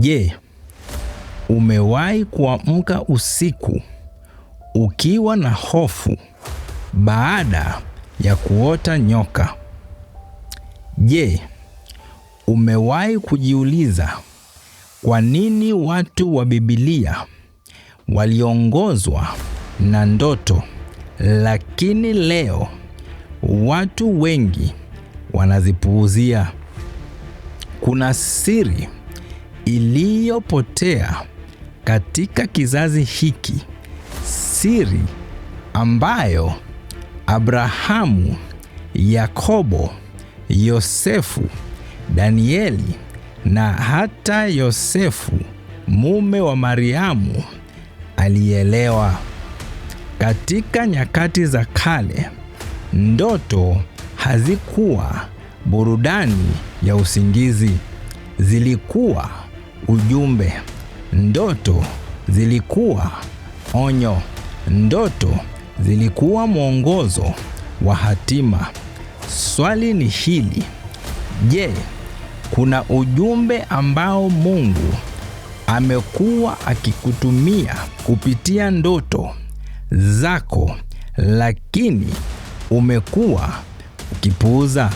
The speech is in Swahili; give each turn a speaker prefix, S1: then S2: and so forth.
S1: Je, umewahi kuamka usiku ukiwa na hofu baada ya kuota nyoka? Je, umewahi kujiuliza kwa nini watu wa Biblia waliongozwa na ndoto, lakini leo watu wengi wanazipuuzia? Kuna siri iliyopotea katika kizazi hiki, siri ambayo Abrahamu, Yakobo, Yosefu, Danieli na hata Yosefu mume wa Mariamu alielewa. Katika nyakati za kale, ndoto hazikuwa burudani ya usingizi, zilikuwa ujumbe. Ndoto zilikuwa onyo. Ndoto zilikuwa mwongozo wa hatima. Swali ni hili: je, kuna ujumbe ambao Mungu amekuwa akikutumia kupitia ndoto zako, lakini umekuwa ukipuuza?